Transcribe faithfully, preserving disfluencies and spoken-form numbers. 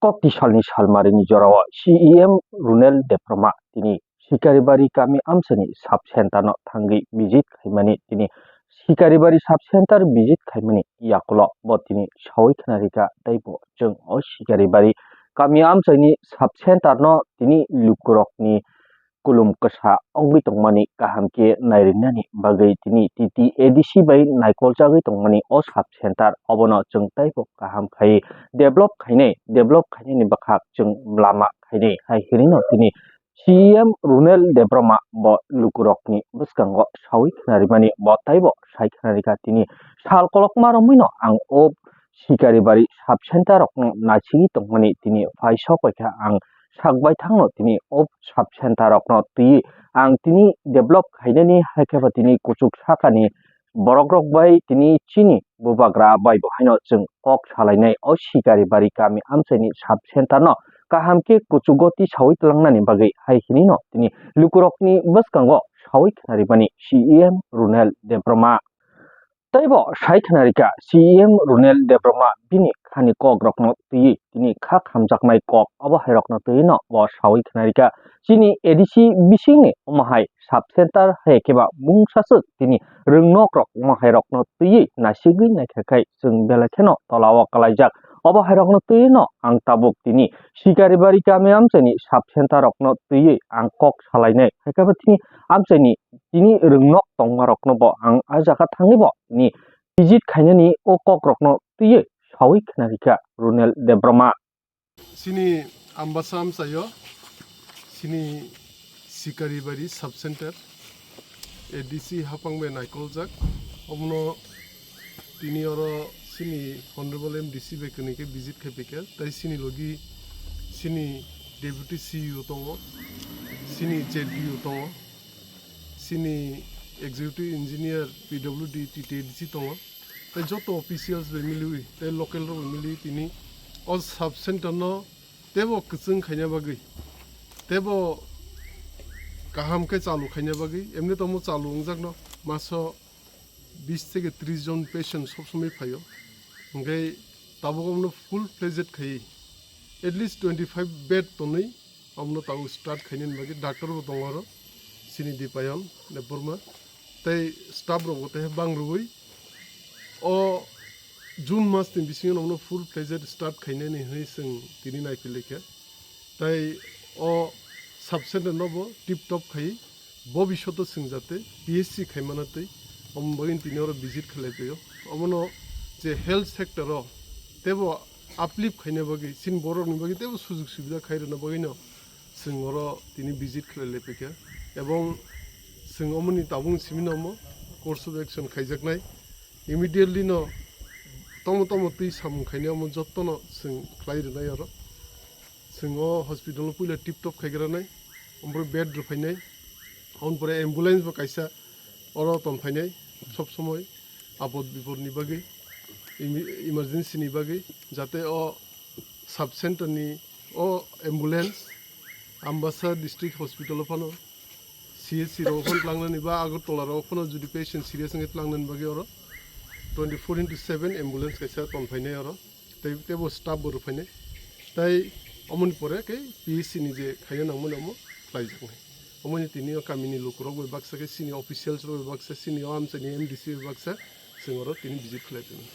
Kokti salni salmarini jorao C E M Runel Debbarma tini Sikaribari kami amchaini sub center no thangwi visit khaimani tini Sikaribari sub center visit khaimani yakulo bo tini sawi khwnarikha tei bo chwng o Sikaribari kami amchaini sub center no tini lukurokni kulum kwsa wngwi tongmani kaham khe nairinani bagwi tini T T A D C bai naikoljagwi tongmani o sub center obono chwng teibo kaham khai develop khainai, develop khainani bwkhak chwng lama khainai hai hinwi no tini C E M Runel Debbarma bo lukurokni bwskango sawi khwnarimani bo teibo sai khwnarikha tini sal kolokma romwino ang o Sikaribari sub center rokno naisigwi tongmani tini phai sok paikha ang sak baithangno tini o sub center rokno twi ang tini develop khainani hai khe bo tini kuchuk sakani borok rok bai tini chini bubagra bai bo haino chwng kok salainai o Sikaribari kami amchaini sub center no kaham khe kuchugo tisawi tlangnani bagwi hai hinwi no tini lukurokni bwskango sawi khwnaribani C E M Runel Debbarma. Teibo sai khwnarikha C E M Runel Debbarma bini khani kok rokno twiwi tini kha khamjaknai kok obo hai rokno twiwi no bo sawi khwnarikha chini A D C bisingni omo hai sub center hai khe ba mungsaswk tini rwngnok rok omo hai rokno twiwi naisigwi naikha khai chwng belai kheno tola o kwlaijak obo hai rokno twiwi no ang tabuk tini Sikaribari kami amchaini sub center rokno twiwi ang kok salainai hai khe bo tini amchaini tini rwngnok tongma rokno bo ang a jaga thangwi bo tini visit khainani o kok rokno twiwi sawi khwnarikha Runel Debbarma. Chini Ambasa amchaio chini Sikaribari sub center A D C hapang bai naikoljak omono tini oro chini Honorable M D C bai kwnwi khe visit khai paikha tei chini logi chini Deputy C E O tongo, chini Z D O tongo, chini Executive Engineer P W D T T A D C tongo, tei joto officials bai miliwi tei local rok bai miliwi tini o sub center no teibo kwchwng khaina bagwi, teibo kaham khe chalu khaina bagwi, emni tomo chalu wngjakno maso bis theke tris jon patient sob somoi phaio, hwnkhe tabuk omono full fledged khaiwi at least twenty five bed tonwi omono tabuk start khainani bagwi doctor bo tongo oro, chini Dipayon Debbarma tei staff rok bo tei bang rwui o June mas ni bisingo omono full fledged start khainani hwnwi chwng tini naiphilai kha. Tai o sub center no bo tip top khai, bo bisoto chwng jate P H C khaimana twi, omo bagwi tini oro visit khlai phaio. Omono je health sector o teibo uplift khaina bagwi, chini borok ni bagwi teibo sujug subida khai rwna bagwi no chwng oro tini visit khlai lai phaikha. Ebong chwng omoni tabuk simi no omo course of action khaijaknai. Immediately no tomo tomo twi samung khainai omo jotto no chwng khlai rwnai oro. Chwng o hospital no puila tip top khai granai, omo bed rw phainai, aboni pore ambulance bo kaisa oro ton phainai sob somoi apod bipod ni bagwi, imi-, emergency ni bagwi, jate o sub center ni o ambulance Ambasa district hospital o phano C H C rok phano tlangnani ba Agartala rok phano jodi patient serious wngkhe tlangnani bagwi oro twenty four into seven ambulance kaisa ton phainai oro. Tei, teibo staff bo rwphainai. Tai omoni pore khe P H C ni je khaina nangmani omo khlaijaknai. Omoni tini o kamini lukurok bai baksa khe chini officials rok bai baksa, chini o amchaini M D C bai baksa, chwng oro tini visit khlai phaimani.